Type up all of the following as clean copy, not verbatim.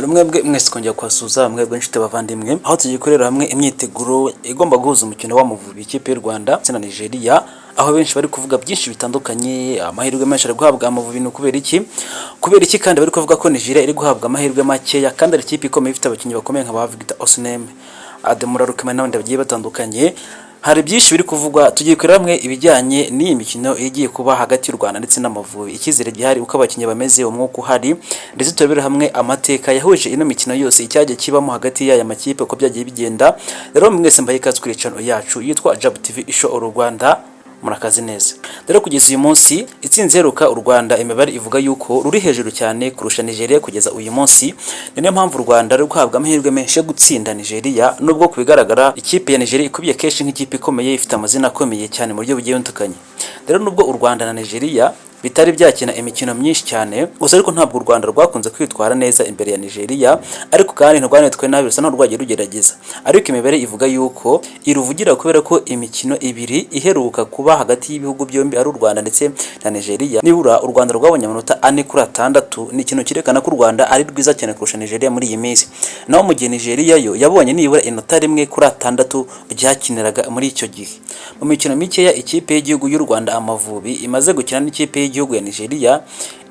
Dore mwebwe mwese twongera kubasuhuza, mwebwe inshuti bavandimwe, aho tugiye gukorera hamwe imyiteguro igomba guhuza umukino w'Amavubi, ikipe y'u Rwanda ndetse na Nigeria, aho benshi bari kuvuga byinshi bitandukanye. Amahirwe menshi ari guhabwa Amavubi, ni ukubera iki? Kubera iki kandi bari kuvuga ko Nigeria iri guhabwa amahirwe makeya kandi ari ikipe ikomeye, ifite abakinnyi bakomeye nka ba Victor Osimhen, Ademola Lookman n'abandi bagiye batandukanye? Hari byinshi biri kuvugwa. Tugiye kureba hamwe ibijyanye n'iyi mikino igiye kuba hagati y'u Rwanda ndetse n'Amavubi, icyizere gihari, uko abakinnyi bameze, umwuka uhari, ndetse turebere hamwe amateka yahuje ino mikino yose, icyagiye kibamo hagati y'aya makipe, uko byagiye bigenda. Rero mwese mbaye ikaze kuri channel yacu yitwa Jab TV Show Rwanda, murakaze neza. Rero kugeza uyu munsi, itsinzi iheruka, u Rwanda imibare ivuga yuko ruri hejuru cyane kurusha Nigeria kugeza uyu munsi. Ni niyo mpamvu u Rwanda ruri guhabwa amahirwe menshi yo gutsinda Nigeria, nubwo ku bigaragara ikipe ya Nigeria ikubiye kenshi nk'ikipe ikomeye, ifite amazina akomeye cyane mu buryo bugiye butandukanye. Rero nubwo u Rwanda na Nigeria bitari byakina imikino myinshi cyane gusa, ariko ntabwo u Rwanda rwakunze kwitwara neza imbere ya Nigeria, ariko kandi ntirwanitwe nabi, rusa naho rwagiye rugerageza. Ariko imibare ivuga yuko iruvugira, kubera ko imikino ibiri iheruka kuba hagati y'ibihugu byombi, ari u Rwanda ndetse na Nigeria, nibura u Rwanda rwabonye amanota 4 kuri 6. Ni ikintu cyerekana ko u Rwanda ari rwiza cyane kurusha Nigeria muri iyi minsi, naho mu gihe Nigeria yo yabonye nibura inota 1 kuri 6 byakiniraga muri icyo gihe. Mu mikino mikeya ikipe y'igihugu y'u Rwanda Amavubi imaze gukina n'ikipe y'igihugu ya Nigeria,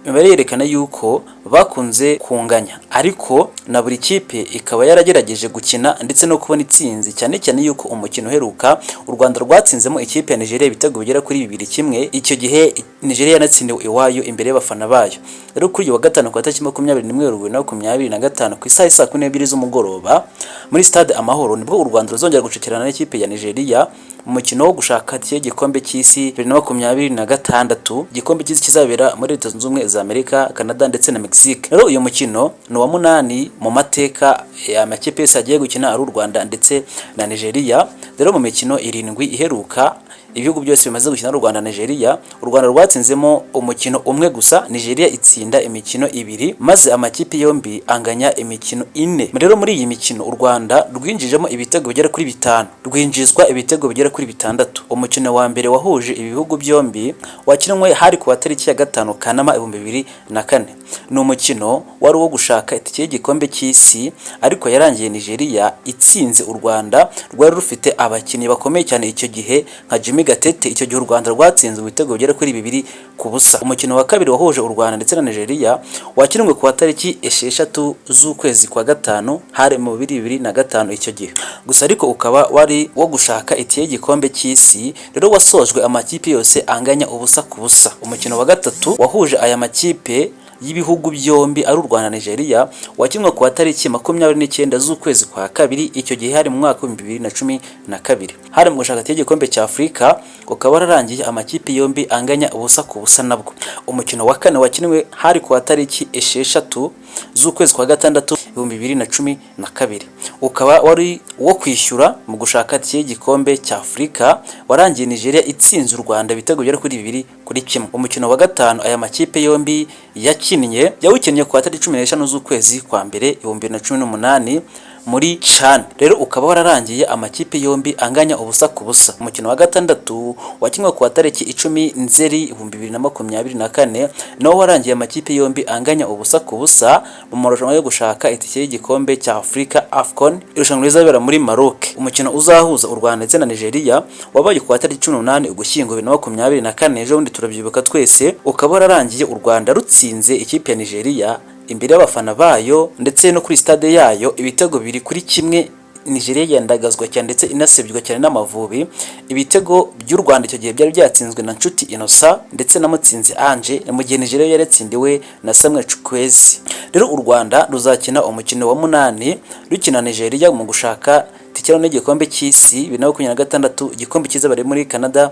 imibare yerekana yuko bakunze kunganya, ariko na buri kipe ikaba yaragerageje gukina ndetse no kubona itsinzi, cyane cyane yuko umukino uheruka u Rwanda rwatsinzemo ikipe ya Nigeria ibitego bigera kuri 2-1. Icyo gihe Nigeria yanatsindiwe iwayo imbere y'abafana bayo. Rero kuri uyu wa gatanu, ku tariki 21 Werurwe 2025, ku isaha saa 12 z'umugoroba muri Stade Amahoro, nibwo u Rwanda ruzongera gucakirana n'ikipe ya Nigeria mu mukino wo gushaka itike y'igikombe cy'isi 2026, igikombe cy'isi kizabera muri Leta Zunze Ubumwe za Amerika, Canada ndetse na Mexique. Rero uyu mukino ni uwa munani mu mateka amakipe yose agiye gukina, ari u Rwanda ndetse na Nigeria. Rero mu mikino irindwi iheruka ibihugu byose bimaze gukina, u Rwanda na Nigeria, u Rwanda rwatsinzemo umukino umwe gusa, Nigeria itsinda imikino ibiri, maze amakipe yombi anganya imikino ine. Rero muri iyi mikino u Rwanda rwinjijemo ibitego bigera kuri bitanu, rwinjizwa ibitego bigera kuri bitandatu. Umukino wa mbere wahuje ibi bihugu byombi wakinwe hari ku wa tariki ya 5 Kanama 2004. Ni umukino wari uwo gushaka itike y'igikombe cy'isi, ariko yarangiye Nigeria itsinze u Rwanda rwari rufite abakinnyi bakomeye cyane icyo gihe nka Jimmy Gatete. Icyo gihe u Rwanda rwatsinze ibitego bigera kuri 2-0. Umukino wa kabiri wahuje u Rwanda ndetse na Nigeria wakinwe ku wa tariki 6 z'ukwezi kwa gatanu, hari mu 2005 icyo gihe gusa, ariko ukaba wari wo gushaka itike y'igikombe cy'isi. Rero wasojwe amakipe yose anganya 0-0. Umukino wa gatatu wahuje aya makipe y'ibihugu byombi, ari u Rwanda na Nigeria, wakinwe ku wa tariki 29 z'ukwezi kwa kabiri. Icyo gihe hari mu mwaka wa 2012, hari mu gushaka itike y'igikombe cya Afurika, ukaba wararangiye amakipe yombi anganya 0-0 nabwo. Umukino wa kane wakinwe hari ku wa tariki 6 z'ukwezi kwa gatandatu 2012, ukaba wari uwo kwishyura mu gushaka itike y'igikombe cya Afurika, warangiye Nigeria itsinze u Rwanda ibitego bigera kuri 2-1. Umukino wa gatanu aya makipe yombi yakinnye, yawukinnye ku wa tariki 15 z'ukwezi kwa mbere 2018 muri CHAN. Rero ukaba wararangiye amakipe yombi anganya 0-0. Umukino wa gatandatu wakinwe ku wa tariki 10 Nzeri 2024, nawo warangiye amakipe yombi anganya 0-0 mu marushanwa yo gushaka itike y'igikombe cya Afurika, AFCON, irushanwa rizabera muri Maroc. Umukino uzahuza u Rwanda ndetse na Nigeria wabaye ku wa tariki 18 Ugushyingo 2024, ejo bundi turabyibuka twese, ukaba wararangiye u Rwanda rutsinze ikipe ya Nigeria imbere y'abafana bayo ndetse no kuri stade yayo ibitego 2-1. Nigeria yandagazwa cyane ndetse inasebywa cyane n'Amavubi. Ibitego by'u Rwanda icyo gihe byari byatsinzwe na Nshuti Innocent ndetse na Mutsinzi Ange, mu gihe Nigeria yaratsindiwe na Samuel Chukwueze. Rero u Rwanda ruzakina umukino wa munani rukina Nigeria mu gushaka tike n'igikombe cy'isi 2026, igikombe kizabera muri Canada,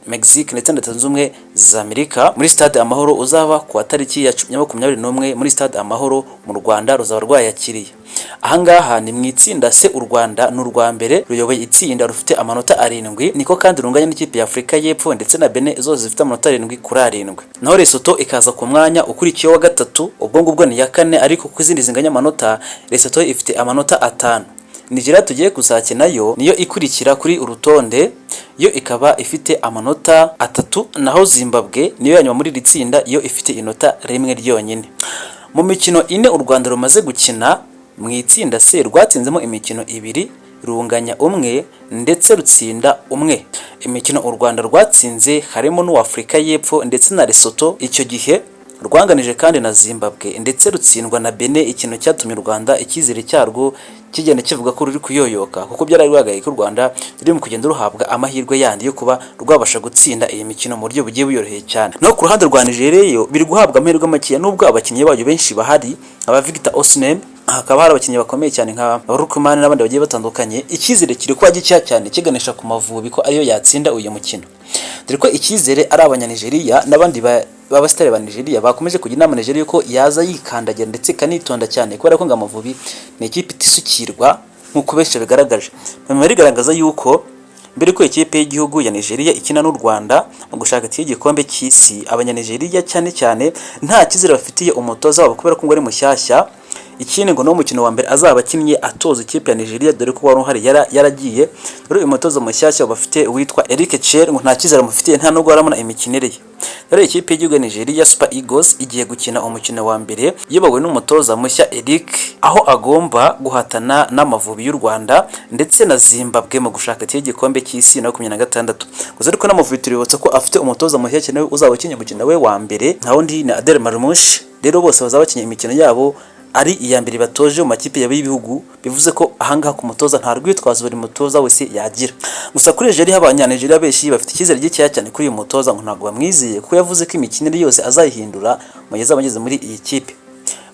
Mexique ndetse na Leta Zunze Ubumwe za Amerika, muri Stade Amahoro, uzaba ku wa tariki ya 21 muri Stade Amahoro mu Rwanda ruzaba rwayakiriye. Ahangaha ni mu itsinda C. U Rwanda ni urwa mbere ruyoboye itsinda, rufite amanota 7, niko kandi runganya n'ikipe ya Afurika y'Epfo ndetse na Benin, zose zifite amanota 7 kuri 7, naho Lesotho ikaza ku mwanya ukurikiyeho wa gatatu. Ubwo ngubwo ni iya kane, ariko ku zindi zinganya amanota, Lesotho ifite amanota 5. Nigeria tugiye kuzakina yo niyo ikurikira kuri urutonde, yo ikaba ifite amanota 3, naho Zimbabwe niyo ya nyuma muri iri tsinda, yo ifite inota rimwe ryonyine. Mu mikino 4 u Rwanda rumaze gukina mu itsinda C, rwatsinzemo imikino ibiri, runganya umwe ndetse rutsinda umwe. Imikino u Rwanda rwatsinze harimo n'uw'Afurika y'Epfo ndetse na Lesotho. Icyo gihe rwanganije kandi na Zimbabwe ndetse rutsindwa na Benin, ikintu cyatumye u Rwanda icyizere cyarwo kigenda kivuga ko ruri kuyoyoka, kuko byari bigaragaye ko u Rwanda ruri mu kugenda ruhabwa amahirwe yandi yo kuba rwabasha gutsinda iyi mikino mu buryo bugiye buyoroheye cyane. Naho ku ruhande rwa Nigeria yo biri guhabwa amahirwe makeya, nubwo abakinnyi bayo benshi bahari, aba Victor Osimhen, hakaba hari abakinnyi bakomeye cyane nka Lookman n'abandi bagiye batandukanye. Icyizere kiri kuba gikeya cyane, kiganisha ku Mavubi ko ariyo yatsinda uyu mukino, dore ko icyizere ari Abanyanigeriya n'abandi b'abasitari ba Nigeria bakomeje kugira inama Nigeria ko yaza yikandagira ndetse ikanitonda cyane, kubera ko ngo Amavubi ni ikipe itisukirwa nk'uko benshi bigaragaje. Imibare igaragaza yuko mbere ko ikipe y'igihugu ya Nigeria ikina n'u Rwanda mu gushaka itike y'igikombe cy'isi, Abanyanigeriya cyane cyane nta cyizere bafitiye umutoza wabo, kubera ko ngo ari mushyashya. Ikindi ngo ni umukino wa mbere azaba akinnye atoza ikipe ya Nigeria, dore ko wari uhari yaragiye. Rero uyu mutoza mushyashya bafite witwa Eric Chelle ngo nta cyizere amufitiye, nta nubwo aramuna imikinire ye. Rero ikipe y'igihugu ya Nigeria, Super Eagles, igiye gukina umukino wa mbere iyobowe n'umutoza mushya Eric, aho agomba guhatana n'Amavubi y'u Rwanda ndetse na Zimbabwe mu gushaka itike y'igikombe cy'isi na 26. Gusa ariko n'Amavubi tuributsa ko afite umutoza mushya cyane uzaba ukinnye umukino we wa mbere, nta wundi ni Adel Marmoush. Rero bose bazaba bakinnye imikino yabo ari iya mbere batoje mu makipe yabo y'ibihugu, bivuze ko ahangaha ku mutoza nta rwitwazo buri mutoza wese yagira. Gusa kuri Nigeria, Abanyanigeriya benshi bafite icyizere gikeya cyane kuri uyu mutoza, ngo ntabwo bamwizeye kuko yavuze ko imikinire yose azayihindura mu gihe azaba ageze muri iyi kipe.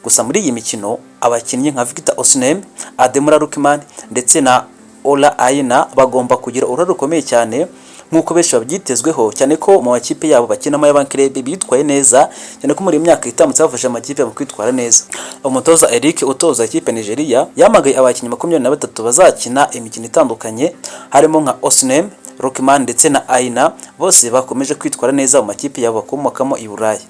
Gusa muri iyi mikino abakinnyi nka Victor Osimhen, Ademola Lookman ndetse na Ola Aina bagomba kugira uruhare rukomeye cyane nk'uko benshi babyitezweho, cyane ko mu makipe yabo bakinamo y'abaklebe bitwaye neza, cyane ko muri iyi myaka itambutse bafashe amakipe mu kwitwara neza. Umutoza Eric utoza ikipe Nigeria yamagaye abakinnyi 23 bazakina imikino itandukanye, harimo nka Osimhen, Lookman ndetse na Aina, bose bakomeje kwitwara neza mu makipe yabo bakomokamo i Burayi.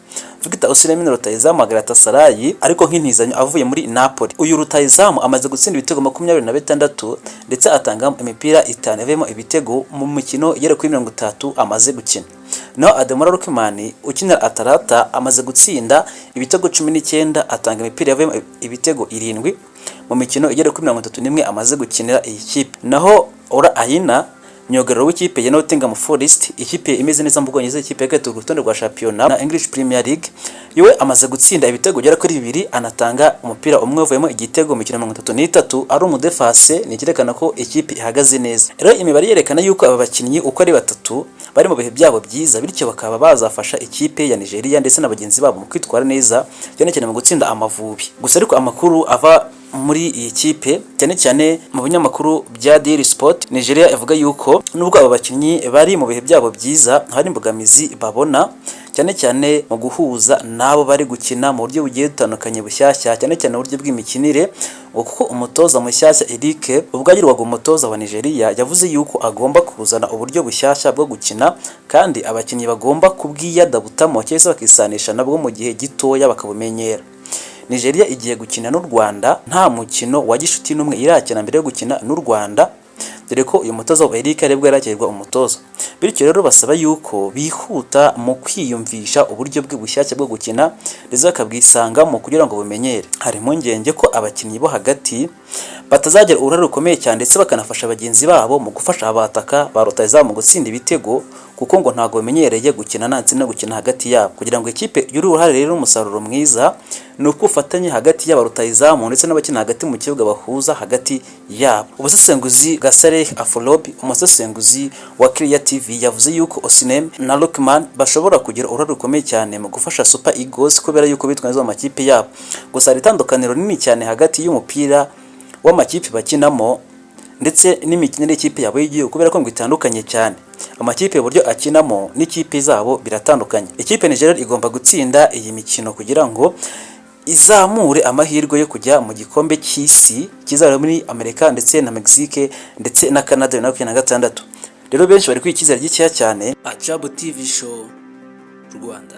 Victor Osimhen, rutahizamu wa Galatasaray ariko nk'intizanyo avuye muri Napoli. Uyu rutahizamu amaze gutsinda ibitego 26 ndetse atanga imipira itanu ivuyemo ibitego mu mikino igera kuri 30 amaze gukina. Naho Ademola Lookman ukinira Atalanta amaze gutsinda ibitego 19, atanga imipira yavuyemo ibitego irindwi mu mikino igera kuri 31 amaze gukinira iyi kipe. Naho Ola Aina, myugariro w'ikipe ya Nottingham Forest, ikipe imeze neza mu Bwongereza, ikipe ya gatatu ku rutonde rwa shampiyona na English Premier League, yewe amaze gutsinda ibitego bigera kuri bibiri, anatanga umupira umwe uvuyemo igitego mu mikino 33 ari umudefase, ni icyerekana ko ikipe ihagaze neza. Rero imibare yerekana yuko aba bakinnyi uko ari batatu bari mu bihe byabo byiza, bityo bakaba bazafasha ikipe ya Nigeria ndetse na bagenzi babo mu kwitwara neza, cyane cyane mu gutsinda Amavubi. Gusa ariko amakuru ava muri iyi kipe, cyane cyane mu binyamakuru bya Daily Sport Nigeria, ivuga yuko nubwo aba bakinnyi bari mu bihe byabo byiza, hari imbogamizi babona, cyane cyane mu guhuza n'abo bari gukina mu buryo bugiye butandukanye bushyashya, cyane cyane uburyo bw'imikinire, kuko umutoza mushyashya Eric ubwo agirwaga umutoza wa Nigeria yavuze yuko agomba kuzana uburyo bushyashya bwo gukina, kandi abakinnyi bagomba kubwiyadabutamo cyangwa se bakisanisha nabwo mu gihe gitoya bakabumenyera. Nigeria igiye gukina n'u Rwanda nta mukino wa gishuti n'umwe irakina mbere yo gukina n'u Rwanda, dore ko uyu mutoza wa Eric aribwo yarakirwa umutoza. Bityo rero basaba yuko bihuta mu kwiyumvisha uburyo bwe bushyashya bwo gukina ndetse bakabwisangamo kugira ngo bumenyere. Hari impungenge ko abakinnyi bo hagati batazagira uruhare rukomeye cyane ndetse bakanafasha bagenzi babo mu gufasha abataka ba rutahizamu mu gutsinda ibitego, kuko ngo ntabwo bamenyereye gukina ndetse no gukina hagati yabo. Kugira ngo ikipe igire uruhare rero n'umusaruro mwiza, ni uko ubufatanye hagati y'aba rutahizamu ndetse n'abakina hagati mu kibuga bahuza hagati yabo. Ubusesenguzi bwa Saleh Afrobi, umusesenguzi wa Clear TV, yavuze yuko Osimhen na Lookman bashobora kugira uruhare rukomeye cyane mu gufasha Super Eagles, kubera yuko bitwaye neza mu makipe yabo. Gusa hari itandukaniro rinini cyane hagati y'umupira w'amakipe bakinamo ndetse n'imikinire y'ikipe yabo y'igihugu, kubera ko ngo itandukanye cyane. Amakipe uburyo akinamo n'ikipe zabo biratandukanye. Ikipe Nigeria igomba gutsinda iyi mikino kugira ngo izamure amahirwe yo kujya mu gikombe cy'isi kizabera muri Amerika ndetse na Mexique ndetse na Canada 2026. Rero benshi bari kwiha icyizere gikeya cyane. Ajabu TV Show Rwanda.